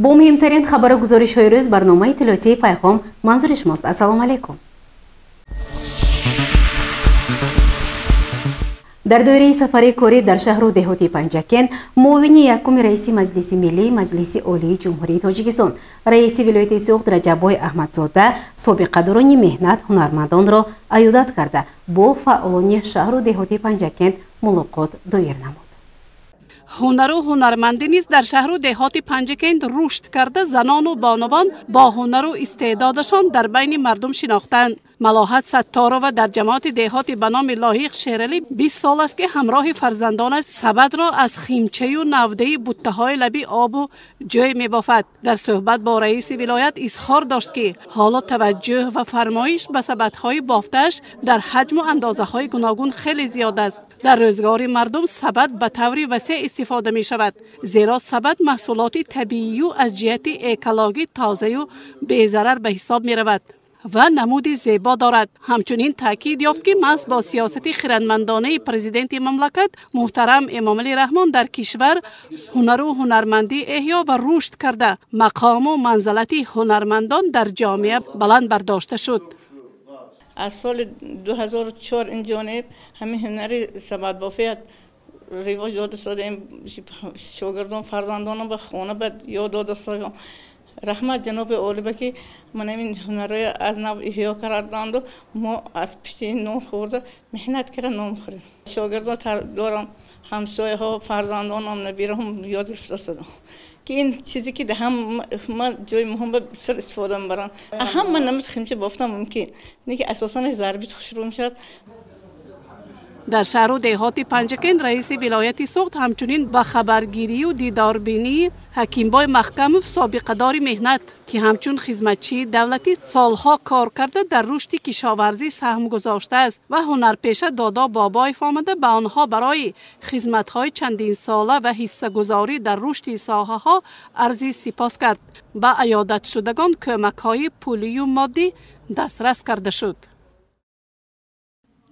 Бо муҳимтарин хабару гузоришҳои рӯз барномаи иттилоотии Пайғом манзури шумост. Ассалому алайкум. Дар доираи сафари корӣ дар шаҳру деҳоти Панҷакент муовини якуми раиси Маҷлиси Миллии Маҷлиси Олии Ҷумҳурии Тоҷикистон, раиси вилояти Суғд Раҷаббой Аҳмадзода собиқадорони меҳнат ҳунармандонро аёдат карда бо фаъолони шаҳру деҳоти Панҷакент мулоқот доир намуд. Ҳунару ҳунармандӣ низ дар шаҳру деҳоти Панҷакент рушд карда, занону бонувон бо ҳунару истеъдодашон дар байни мардум шинохтанд. Малоҳат Сатторова дар ҷамоати деҳоти ба номи Лоиқ Шералӣ 20 сол аст, ки ҳамроҳи фарзандонаш сабадро аз химчаю навдаи буттаҳои лаби обу ҷой мебофад. Дар суҳбат бо раиси вилоят изҳор дошт, ки ҳоло таваҷҷӯҳ ва фармоиш ба сабадҳои бофтааш дар ҳаҷму андозаҳои гуногун хеле зиёд аст. Дар рӯзгори мардум сабад ба таври васеъ истифода мешавад, зеро сабад маҳсулоти табиию аз ҷиҳати экологӣ тозаю безарар ба ҳисоб меравад ва намуди зебо дорад. Ҳамчунин таъкид ёфт, ки маҳз бо сиёсати хирадмандонаи президенти мамлакат муҳтарам Эмомалӣ Раҳмон дар кишвар ҳунару ҳунармандӣ эҳё ва рушд карда, мақому манзалати ҳунармандон дар ҷомеа баланд бардошта шуд. Аз соли 2004 ин ҷониб ҳамин ҳунари сабадбофият ривоҷ дода шудаем. Шогирдон, фарзандонам ба хона ба ёд дода шудам. Раҳмат ҷаноби олиба, ки ман ҳамин ҳунарҳои аз нав эҳё карданду мо аз пишти нон хӯрда меҳнат карда нон хӯрем. Шогирдон дорам, ҳамсояҳо, фарзандонам, набираҳам ёд гирифта шудам, ки ин чизе ки ҳама ҷои муҳим ба бисёр истифода мебаранд. Ҳама намуд химча бофта мумкин, не ки асосан зарби шурӯъ мешавад. Дар шаҳру деҳоти Панҷакент раиси вилояти Суғд ҳамчунин ба хабаргирию дидорбинии Ҳакимбой Маҳкамов, собиқадори меҳнат, ки ҳамчун хизматчии давлатӣ солҳо кор карда дар рушди кишоварзӣ саҳм гузоштааст, ва ҳунарпеша Додо Бобоев омада ба онҳо барои хизматҳои чандинсола ва ҳиссагузорӣ дар рушди соҳаҳо арзи сипос кард. Ба аёдатшудагон кӯмакҳои пулию моддӣ дастрас карда шуд.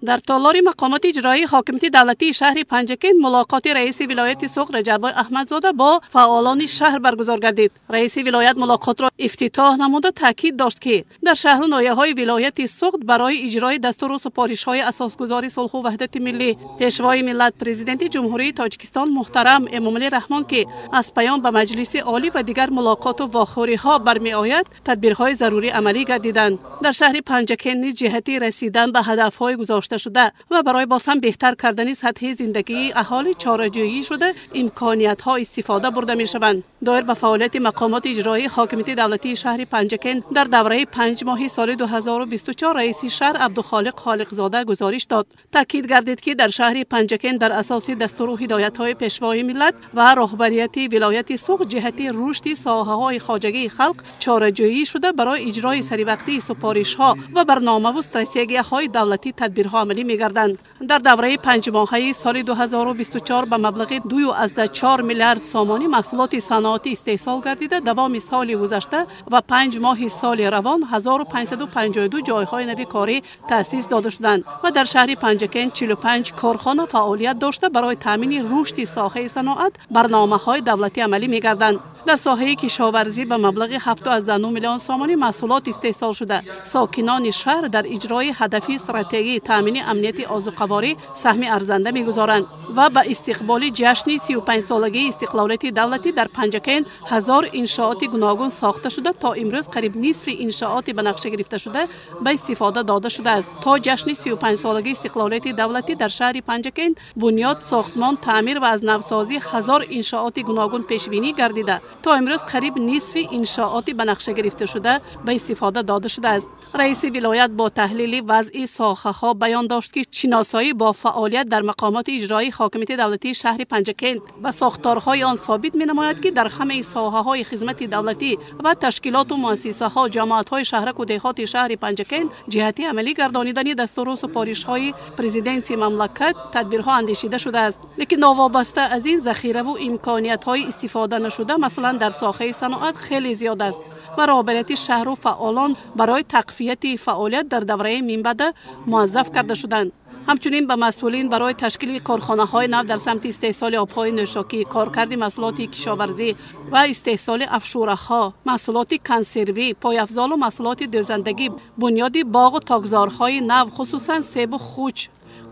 Дар толори мақомоти иҷроии ҳокимияти давлатии шаҳри Панҷакент мулоқоти раиси вилояти Суғд Раҷаббой Аҳмадзода бо фаъолони шаҳр баргузор гардид. Раиси вилоят мулоқотро ифтитоҳ намуда таъкид дошт, ки дар шаҳру ноҳияҳои вилояти Суғд барои иҷрои дастуру супоришҳои асосгузори сулҳу ваҳдати миллӣ, Пешвои миллат, Президенти Ҷумҳурии Тоҷикистон муҳтарам Эмомалӣ Раҳмон, ки аз паём ба Маҷлиси Олӣ ва дигар мулоқоту вохӯриҳо бармеояд, тадбирҳои зарурӣ амалӣ гардиданд. Дар шаҳри Панҷакент низ ҷиҳати расидан ба ҳадафҳои гузошта шуда ва барои боз ҳам беҳтар кардани сатҳи зиндагии аҳолӣ чораҷӯӣ шуда имкониятҳо истифода бурда мешаванд. Доир ба фаъолияти мақомоти иҷроии ҳокимияти давлатии шаҳри Панҷакент дар давраи 5 моҳи соли 2024 раиси шаҳр Абдухолиқ Холиқзода гузориш дод. Таъкид гардид, ки дар шаҳри Панҷакент дар асоси дастуру ҳидоятҳои Пешвои миллат ва роҳбарияти вилояти Суғд ҷиҳати рушди соҳаҳои хоҷагии халқ чораҷӯӣ шуда барои иҷрои саривақтии супоришҳо ва барномаву стратегияҳои давлатӣ тадбирҳо амалӣ мегарданд. Дар давраи 5 моҳаи соли 2024 ба маблағи 2,4 миллиард сомонӣ маҳсулоти саноатӣ истеҳсол гардида, давоми соли гузашта ва 5 моҳи соли равон 1552 ҷойҳои нави корӣ таъсис дода шуданд ва дар шаҳри Панҷакент 45 корхона фаъолият дошта, барои таъмини рушди соҳаи саноат барномаҳои давлатӣ амалӣ мегарданд. Дар соҳаи кишоварзӣ ба маблағи 7,9 миллион сомонӣ маҳсулот истеҳсол шуда, сокинони шаҳр дар иҷрои ҳадафи стратегии таъмини амнияти озуқаворӣ саҳми арзанда мегузоранд ва ба истиқболи ҷашни 35-солагии истиқлолияти давлатӣ дар Панҷакент 1000 иншооти гуногун сохта шуда, то имрӯз қариб нисфи иншооти ба нақша гирифташуда ба истифода дода шудааст. То ҷашни 35-солагии истиқлолияти давлатӣ дар шаҳри Панҷакент бунёд, сохтмон, таъмир ва аз навсозӣ 1000 иншооти гуногун пешбинӣ гардида, то имрӯз қариб нисфи иншооти ба нақша гирифташуда ба истифода дода шудааст. Раиси вилоят бо таҳлили вазъи соҳаҳо баён дошт, ки шиносоӣ бо фаъолият дар мақомоти иҷроии ҳокимияти давлатии шаҳри Панҷакент ва сохторҳои он собит менамояд, ки дар ҳамаи соҳаҳои хизмати давлатӣ ва ташкилоту муассисаҳо, ҷамоатҳои шаҳраку деҳоти шаҳри Панҷакент ҷиҳати амалӣ гардонидани дастуру супоришҳои президенти мамлакат тадбирҳо андешида шудааст. Лекин новобаста аз ин, захираву имкониятҳои истифода нашуда, масалан дар соҳаи саноат, хеле зиёд аст ва роҳбарияти шаҳру фаъолон барои тақвияти фаъолият дар давраи минбаъда муаззаф карда шуданд. Ҳамчунин ба масъулин барои ташкили корхонаҳои нав дар самти истеҳсоли обҳои нӯшокӣ, коркарди маҳсулоти кишоварзӣ ва истеҳсоли афшураҳо, маҳсулоти консервӣ, пойафзолу маҳсулоти дӯзандагӣ, бунёди боғу токзорҳои нав, хусусан себу хуч,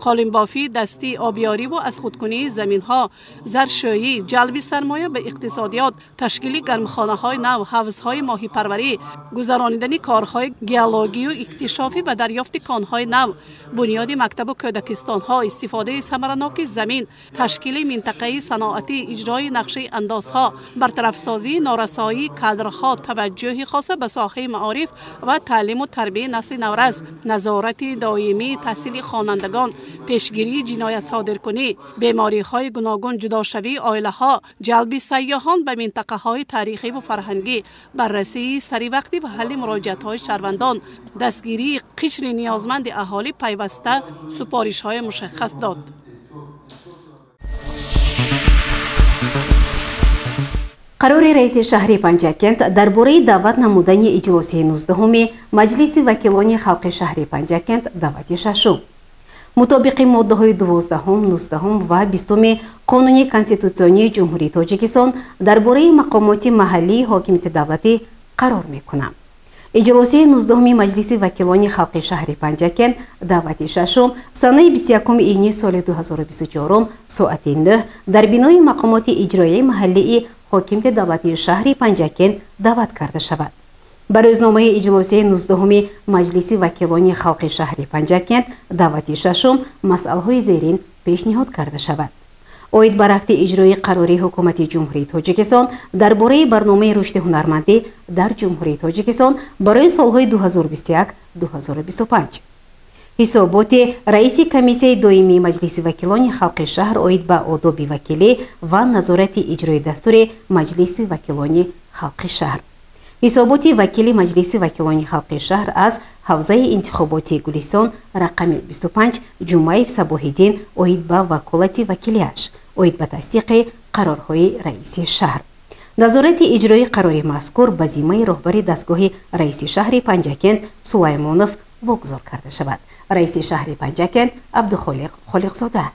қолинбофии дастӣ, обёриву аз худкунии заминҳо, заршӯӣ, ҷалби сармоя ба иқтисодиёт, ташкили гармхонаҳои нав, ҳавзҳои моҳипарварӣ, гузаронидани корҳои геологию иктишофӣ ба дарёфти конҳои нав, бунёди мактабу кӯдакистонҳо, истифодаи самараноки замин, ташкили минтақаи саноатӣ, иҷрои нақшаи андозҳо, бартарафсозии норасоии кадрҳо, таваҷҷӯҳи хоса ба соҳаи маориф ва таълиму тарбияи насли наврас, назорати доимии таҳсили хонандагон, пешгирии ҷиноятсодиркунӣ, бемориҳои гуногун, ҷудошавии оилаҳо, ҷалби сайёҳон ба минтақаҳои таърихиву фарҳангӣ, баррасии саривақтӣ ва ҳалли муроҷиатҳои шаҳрвандон, дастгирии қишри ниёзманди аҳолӣ пайваста супоришҳои мушаххас дод. Қарори раиси шаҳри Панҷакент дар бораи даъват намудани иҷлосияи 19-уми Маҷлиси вакилони халқи шаҳри Панҷакент даъвати шашум. Мутобиқи моддаҳои 12, 19 ва 20 Қонуни Конститутсионии Ҷумҳурии Тоҷикистон дар бораи мақомоти маҳаллии ҳокимияти давлатӣ қарор мекунам. Иҷлосияи 19-уми Маҷлиси вакилони халқи шаҳри Панҷакент даъвати шашум санаи 21 июни соли 2024 соати 9 дар бинои мақомоти иҷроияи маҳаллии ҳокимияти давлатии шаҳри Панҷакент даъват карда шавад. Ба рӯзномаи иҷлосияи 19-уми Маҷлиси вакилони халқи шаҳри Панҷакент даъвати шашум масъалаҳои зерин пешниҳод карда шавад. Оид ба рафти иҷрои қарори Ҳукумати Ҷумҳурии Тоҷикистон дар бораи барномаи рушди ҳунармандӣ дар Ҷумҳурии Тоҷикистон барои солҳои 2021-2025. Ҳисоботи раиси комиссияи доимии Маҷлиси вакилони халқи шаҳр оид ба одоби вакилӣ ва назорати иҷрои дастури Маҷлиси вакилони халқи шаҳр. Ҳисоботи вакили Маҷлиси вакилони халқи шаҳр аз ҳавзаи интихоботии Гулистон рақами 25 Ҷумаев Сабоҳиддин оид ба ваколати вакилиаш, оид ба тасдиқи қарорҳои раиси шаҳр. Назорати иҷрои қарори мазкур ба зиммаи роҳбари дастгоҳи раиси шаҳри Панҷакент Сулаймонов вогузор карда шавад. Раиси шаҳри Панҷакент Абдухолиқ Холиқзода.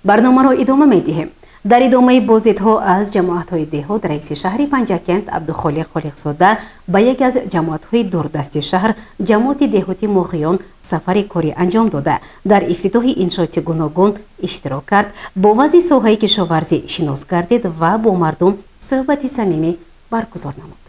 Барномаро идома медиҳем. Дар идомаи боздидҳо аз ҷамоатҳои деҳот раиси шаҳри Панҷакент Абдухолиқ Холиқзода ба яке аз ҷамоатҳои дурдасти шаҳр, ҷамоати деҳоти Моғиён, сафари корӣ анҷом дода, дар ифтитоҳи иншооти гуногун иштирок кард, бо вазъи соҳаи кишоварзӣ шинос гардид ва бо мардум суҳбати самимӣ баргузор намуд.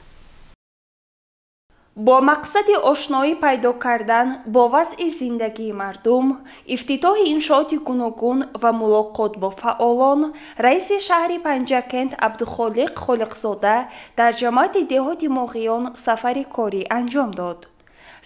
Бо мақсади ошноӣ пайдо кардан бо вазъи зиндагии мардум, ифтитоҳи иншооти гуногун ва мулоқот бо фаъолон, раиси шаҳри Панҷакент Абдухолиқ Холиқзода дар ҷамоати деҳоти Моғиён сафари корӣ анҷом дод.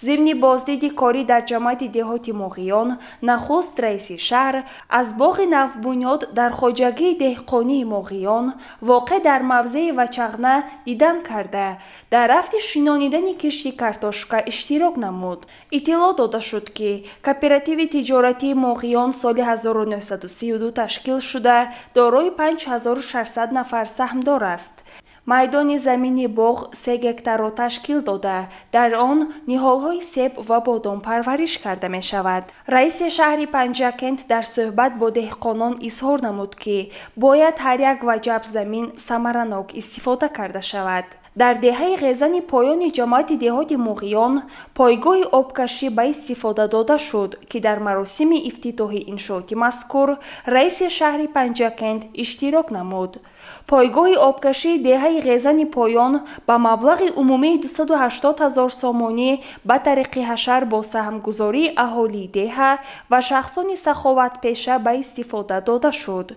Зимни боздиди корӣ дар ҷамоати деҳоти Моғиён, нахуст раиси шаҳр аз боғи навбунёд дар хоҷагии деҳқонии Моғиён воқеъ дар мавзеи Вачағна дидан карда, дар рафти шинонидани кишти картошка иштирок намуд. Иттилоъ дода шуд, ки кооперативи тиҷоратии Моғиён соли 1932 ташкил шуда, дорои 5600 нафар саҳмдор аст. Майдони замини боғ 3 гектарро ташкил дода, дар он ниҳолҳои себ ва бодом парвариш карда мешавад. Раиси шаҳри Панҷакент дар суҳбат бо деҳқонон изҳор намуд, ки бояд ҳар як ваҷаб замин самаранок истифода карда шавад. Дар деҳаи Ғезани поёни ҷамоати деҳоти Моғиён пойгоҳи обкашӣ ба истифода дода шуд, ки дар маросими ифтитоҳи иншооти мазкур раиси шаҳри Панҷакент иштирок намуд. Пойгоҳи обкашии деҳаи Ғезани поён ба маблағи умумии 280 000 сомонӣ ба тариқи ҳашар бо саҳмгузории аҳолии деҳа ва шахсони саховатпеша ба истифода дода шуд.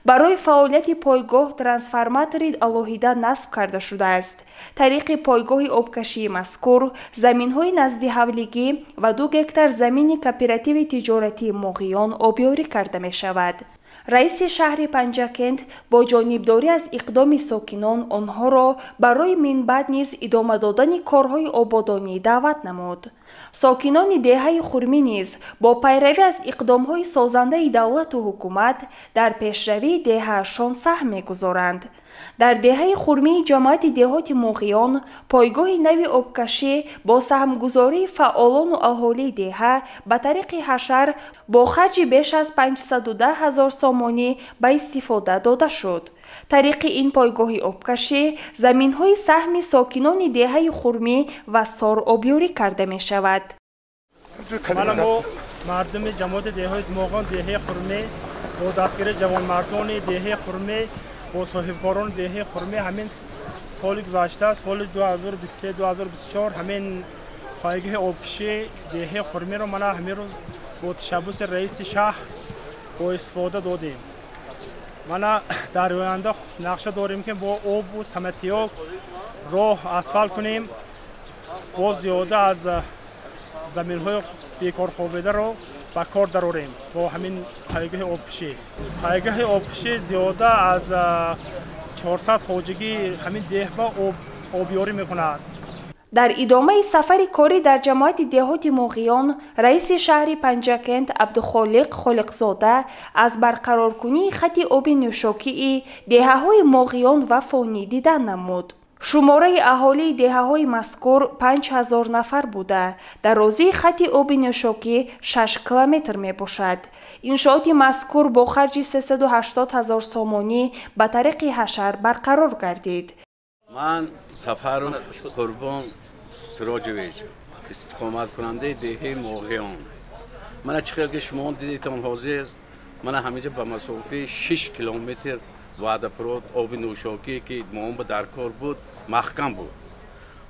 Барои фаъолияти пойгоҳ трансформатори алоҳида насб карда шудааст. Тариқи пойгоҳи обкашии мазкур заминҳои наздиҳавлигӣ ва 2 гектар замини кооперативи тиҷоратии Моғиён обёрӣ карда мешавад. Раиси шаҳри Панҷакент бо ҷонибдорӣ аз иқдоми сокинон онҳоро барои минбаъд низ идома додани корҳои ободонӣ даъват намуд. Сокинони деҳаи Хурмӣ низ бо пайравӣ аз иқдомҳои созандаи давлату ҳукумат дар пешравии деҳаашон саҳм мегузоранд. Дар деҳаи Хурмии ҷамоати деҳоти Моғиён пойгоҳи нави обкашӣ бо саҳмгузории фаъолону аҳолии деҳа ба тариқи ҳашар бо харҷи беш аз 510 ҳазор сомонӣ ба истифода дода шуд. Тариқи ин пойгоҳи обкашӣ заминҳои саҳми сокинони деҳаи Хурмӣ ва Сор обёрӣ карда мешавад. Мана мо мардуми ҷамоати деҳаи Моғиён, деҳаи Хурмӣ бо дастгирии ҷавонмардони деҳаи Хурмӣ, бо соҳибкорони деҳаи Хурмӣ ҳамин соли гузашта, соли 2023-2024 ҳамин пойгоҳи обкашии деҳаи Хурмиро мана ҳамин рӯз бо ташаббуси раиси шаҳр бо истифода додем. Мана дар оянда нақша дорем, ки бо обу саматиёк роҳ асфалт кунем, боз зиёда аз заминҳои бекорхобидаро ба кор дарорем бо ҳамин пойгоҳи обкашӣ. Пойгоҳи обкашӣ зиёда аз 400 хоҷагии ҳамин деҳ ба обёрӣ мекунад. Дар идомаи сафари корӣ дар ҷамоати деҳоти Моғиён раиси шаҳри Панҷакент Абдухолиқ Холиқзода аз барқароркунии хати оби нӯшокии деҳаҳои Моғиён ва Фонӣ дидан намуд. Шумораи аҳолии деҳаҳои мазкур 5000 нафар буда, дарозии хати оби нӯшокӣ 6 километр мебошад. Иншооти мазкур бо харҷи 380 ҳазор сомонӣ ба тариқи ҳашар барқарор гардид. Ман Сафаров Қурбон Сироҷевич, истиқоматкунандаи деҳаи Моғиён. Мана чӣ хел ки шумо дидетон, ҳозир мана ҳаминҷа ба масофаи 6 километр водопровод оби нӯшокӣ, ки моон ба даркор буд, маҳкам буд.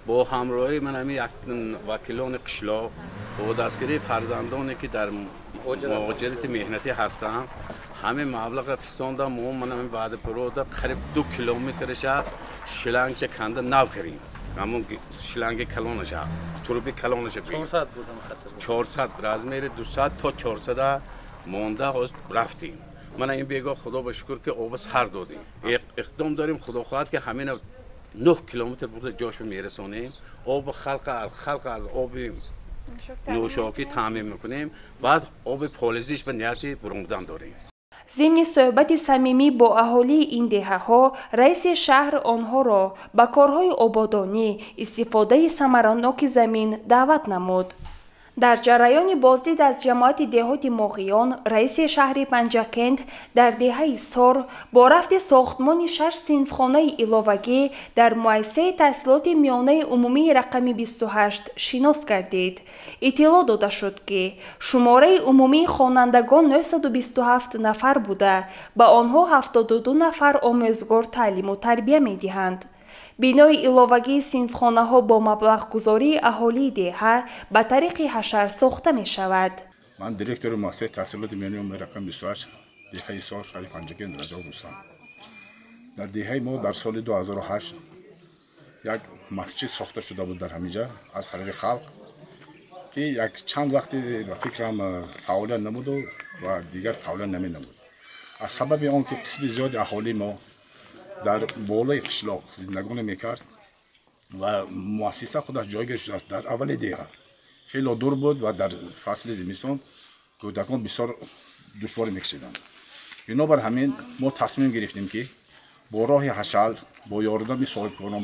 Бо ҳамроҳии ман ҳамин вакилони қишлоқ, бо дастгирии фарзандоне, ки дар муҳоҷирати меҳнатӣ ҳастанд, ҳамин маблағро фисондам. Мо ман ҳамин водопровода қариб 2 километраша шлангча канда нав кардем. Ҳамон шланги калонаша, труби калонаша 400 размери 200 то 400 монда ҳоз рафтем. Мана ин бегоҳ, худо ба шукр, ки оба сар додем. Иқдом дорем, худо хоҳад, ки ҳамина 9 километр бурда ҷош мерасонем. Оби халқ аз оби нӯшокӣ таъмин мекунем, баъд оби полизиш ба нияти буромадан дорем. Зимни суҳбати самимӣ бо аҳолии ин деҳаҳо раиси шаҳр онҳоро ба корҳои ободонӣ, истифодаи самараноки замин даъват намуд. Дар ҷараёни боздид аз ҷамоати деҳоти Моғиён раиси шаҳри Панҷакент дар деҳаи Сор бо рафти сохтмони 6 синфхонаи иловагӣ дар муассисаи таҳсилоти миёнаи умумии рақами 28 шинос гардид. Иттилоъ дода шуд, ки шумораи умумии хонандагон 927 нафар буда, ба онҳо 72 нафар омӯзгор таълиму тарбия медиҳанд. Бинои иловагии синфхонаҳо бо маблағгузории аҳолии деҳа ба тариқи ҳашар сохта мешавад. Ман директори муассисаи таҳсилоти миёнаи умумии рақами 28 деҳаи Сор, шаҳри Панҷакент, Раҷаб Рустам. Дар деҳаи мо дар соли 2008 як масҷид сохта шуда буд дар ҳаминҷа аз тарафи халқ, ки як чанд вақти ба фикрам фаъолият намуду ва дигар фаъолият наменамуд. Аз сабаби он ки қисми зиёди аҳолии мо дар болои қишлоқ зиндагонӣ мекард ва муассиса худаш ҷойгир шудааст дар аввали деҳа, хело дур буд ва дар фасли зимистон кӯдакон бисёр душворӣ мекашиданд. Бинобар ҳамин мо тасмим гирифтем, ки бо роҳи ҳашал, бо ёрдами соҳибкорон,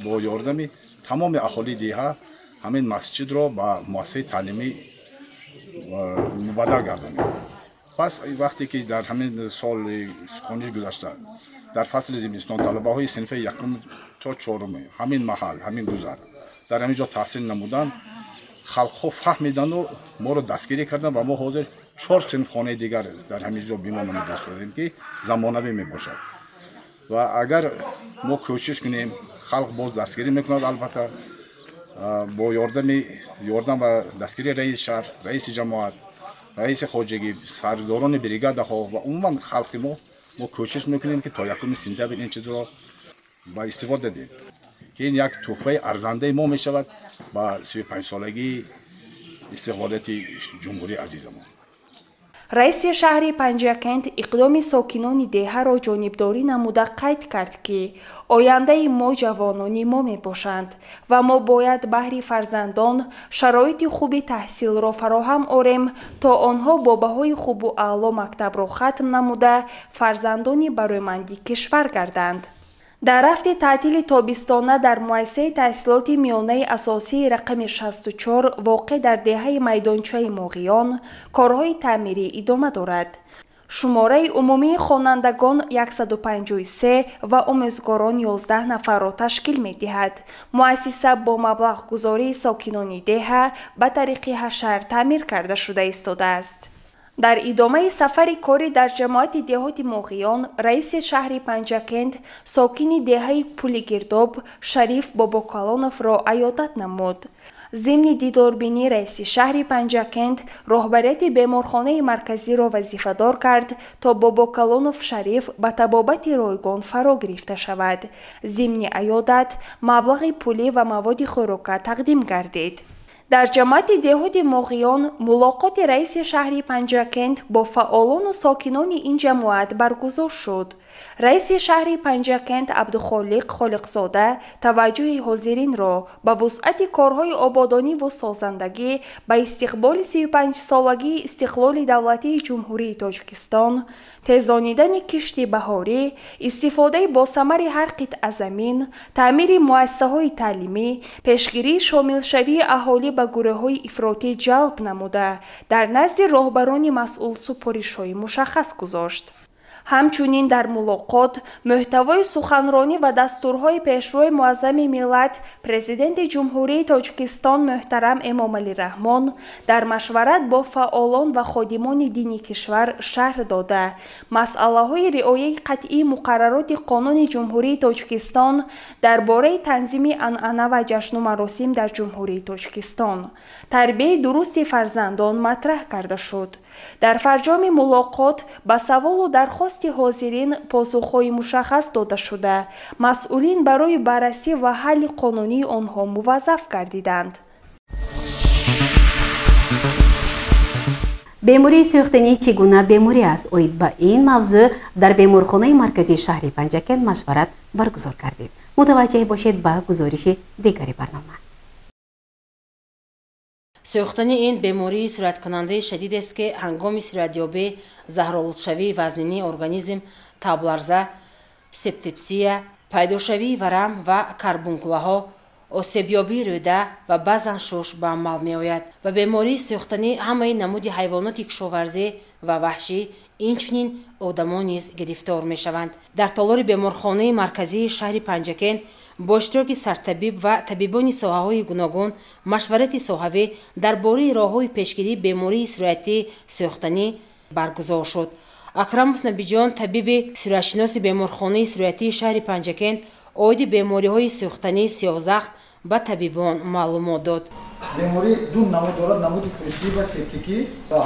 бо ёрдами тамоми аҳолии деҳа ҳамин масҷидро ба муассисаи таълимӣ мубаддал гардонем. Пас вақте ки дар ҳамин соли хониш гузашта дар фасли зимистон талабаҳои синфи якум то чорум ҳамин маҳал, ҳамин гузар дар ҳамин ҷо таҳсил намуданд, халқҳо фаҳмиданду моро дастгирӣ карданд ва мо ҳозир 4 синфхонаи дигар дар ҳамин ҷо бино намуда истодем, ки замонавӣ мебошад. Ва агар мо кӯшиш кунем, халқ боз дастгирӣ мекунад. Албатта, бо ёрдам ва дастгирии раиси шаҳр, раиси ҷамоат, раиси хоҷагӣ, сардорони бригадаҳо ва умуман халқи мо, мо кӯшиш мекунем, ки то 1 сентябр ин чизро ба истифода диҳем, ки ин як туҳфаи арзандаи мо мешавад ба 35-солагии истиқлолияти ҷумҳурии азизамон. Раиси шаҳри Панҷакент иқдоми сокинони деҳаро ҷонибдорӣ намуда қайд кард, ки ояндаи мо ҷавонони мо мебошанд ва мо бояд баҳри фарзандон шароити хуби таҳсилро фароҳам орем, то онҳо бо баҳои хубу аъло мактабро хатм намуда фарзандони барои кишвар гарданд. Дар рафти таътили тобистона дар муассисаи таҳсилоти миёнаи асосии рақами 64 воқеъ дар деҳаи майдончаи Моғиён корҳои таъмирӣ идома дорад. Шумораи умумии хонандагон 153 ва омӯзгорон 11 нафарро ташкил медиҳад. Муассиса бо маблағгузории сокинони деҳа ба тариқи ҳашар таъмир карда шуда истодааст. Дар идомаи сафари корӣ дар ҷамоати деҳоти Моғиён раиси шаҳри Панҷакент сокини деҳаи Пулигирдоб Шариф Бобокалоновро аёдат намуд. Зимни дидорбинӣ раиси шаҳри Панҷакент роҳбарияти беморхонаи марказиро вазифадор кард, то Бобокалонов Шариф ба табобати ройгон фаро гирифта шавад. Зимни аёдат маблағи пулӣ ва маводи хӯрока тақдим гардид. Дар ҷамоати деҳоти Моғиён мулоқоти раиси шаҳри Панҷакент бо фаъолону сокинони ин ҷамоат баргузор шуд. Раиси шаҳри Панҷакент Абдухолиқ Холиқзода таваҷҷӯҳи ҳозиринро ба вусъати корҳои ободониву созандагӣ ба истиқболи 35-солагии истиқлоли давлатии Ҷумҳурии Тоҷикистон, тезонидани кишти баҳорӣ, истифодаи босамари ҳар қитъа замин, таъмири муассисаҳои таълимӣ, пешгирии шомилшавии аҳолӣ ба гурӯҳҳои ифротӣ ҷалб намуда, дар назди роҳбарони масъул супоришҳои мушаххас гузошт. Ҳамчунин дар мулоқот мӯҳтавои суханронӣ ва дастурҳои Пешвои Муаззами миллат, Президенти Ҷумҳурии Тоҷикистон муҳтарам Эмомалӣ Раҳмон дар машварат бо фаъолон ва ходимони дини кишвар шарҳ дода, масъалаҳои риояи қатъии муқаррароти Қонуни Ҷумҳурии Тоҷикистон дар бораи танзими анъана ва ҷашну маросим дар Ҷумҳурии Тоҷикистон, тарбияи дурусти фарзандон матраҳ карда шуд. Дар фарҷоми мулоқот ба саволу дархости ҳозирин посухҳои мушаххас дода шуда, масъулин барои баррасӣ ва ҳалли қонунии онҳо муваззаф гардиданд. Бемории сӯхтанӣ чӣ гуна беморӣ аст? Оид ба ин мавзӯъ дар беморхонаи марказии шаҳри Панҷакент машварат баргузор кардид. Мутаваҷҷеҳ бошед ба гузориши дигари барнома. Сӯхтани ин бемории сирояткунандаи шадидест, ки ҳангоми сироятёбӣ заҳролудшавии вазнинии организм, табларза, септепсия, пайдошавии варам ва карбункулаҳо, осебёбии рӯда ва баъзан шуш ба амал меояд. Ба бемории сӯхтанӣ ҳамаи намуди ҳайвоноти кишоварзӣ ва ваҳшӣ, инчунин одамон низ гирифтор мешаванд. Дар толори беморхонаи марказии шаҳри Панҷакент бо иштироки сартабиб ва табибони соҳаҳои гуногун машварати соҳавӣ дар бораи роҳҳои пешгирии бемории сироятии сӯхтанӣ баргузор шуд. Акрамов Набиҷон, табиби сироятшиноси беморхонаи сироятии шаҳри Панҷакент, оиди бемориҳои сӯхтании сиёҳзахм ба табибон маълумот дод. Беморӣ ду намуд дорад: намуди пӯстӣ ва септикӣ.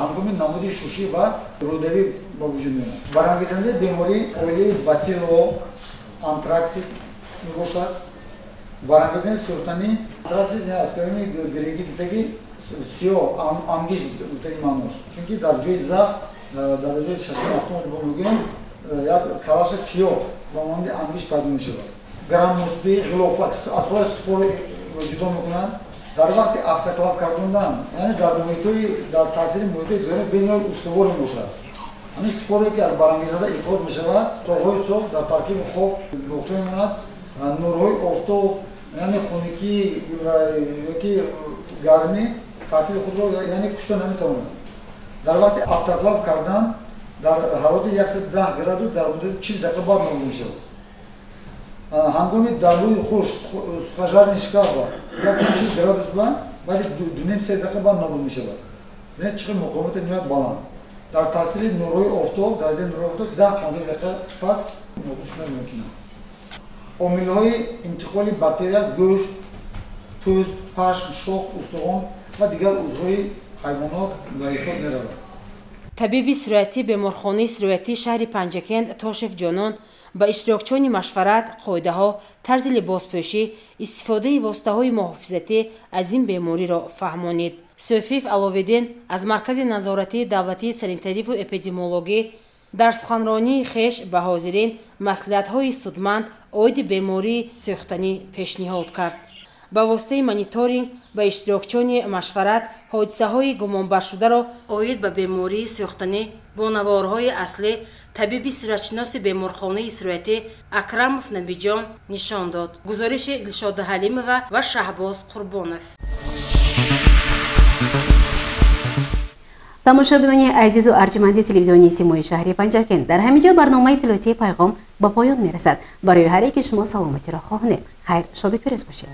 Ҳангоми намуди шушӣ ва рӯдавӣ ба вуҷуд меояд. Барангезандаи беморӣ оилаи бацилло антраксис мебошад. Барангезандаи сӯхтанӣ антраксис аз калимаи грекӣ гуфтаги сиёҳ, ангиш гуфтаги маънош, чунки дар ҷои захм, дар ҷои шашум ҳафтум мегӯем, як калаша сиёҳ ба монанди ангиш пайдо мешавад. Граммусби ғилофак аз ҳолати спор ҷудо мекунанд. Дар вақти автоклав кардондан, яъне дар муҳитҳои дар таъсири муҳитҳои берун бениҳоят устувор мебошад. Ҳамин споре ки аз барангезанда ихроҷ мешавад, солҳои сол дар таркиби хок боқӣ мемонад. Нурҳои офтоб, яъне хунукӣ ёки гармӣ таъсири худро яъне кушта наметавонад. Дар вақти автоклав кардан дар ҳарорати 110 градус дар муддати 40 дақиқа баъд нобуд мешавад. Ҳангоми дар рӯи хуш сухожарный шкаф ба 140 градус ба баъди 2,5-3 дақиқа баъд нобуд мешавад. Бинед, чӣ қадр муқовимати ниҳоят баланд. Дар таъсири нурҳои офтоб, дар зери нурҳои офтоб 10-15 дақиқа пас нобуд шудан мумкин аст. Омилҳои интиқоли бактерия гӯшт, пӯст, пашм, шох, устухон ва дигар узвҳои ҳайвонот ба ҳисоб меравад. Табиби сироятии беморхонаи сироятии шаҳри Панҷакент Тошев Ҷонон ба иштирокчиёни машварат, қоидаҳо, тарзи либоспӯшӣ, истифодаи воситаҳои муҳофизатӣ аз ин бемориро фаҳмонид. Сӯфиев Аловиддин аз Маркази назоратии давлатии санитариву эпидемиологӣ дар суханронии хеш ба ҳозирин маслиҳатҳои судманд оиди бемории сӯхтанӣ пешниҳод кард. Ба воситаи мониторинг ба иштирокчиёни машварат ҳодисаҳои гумонбаршударо оид ба бемории сӯхтанӣ бо наворҳои аслӣ табиби сироятшиноси беморхонаи сироятӣ Акрамов Набиҷон нишон дод. Гузориши Дилшода Ҳалимова ва Шаҳбоз Қурбонов. Тамошобинони азизу арҷманди телевизиони Симои шаҳри Панҷакент, дар ҳамин ҷо барномаи иттилоотии Пайғом ба поён мерасад. Барои ҳар яки шумо саломатиро хоҳонем. Хайр, шоду пирӯз бошед.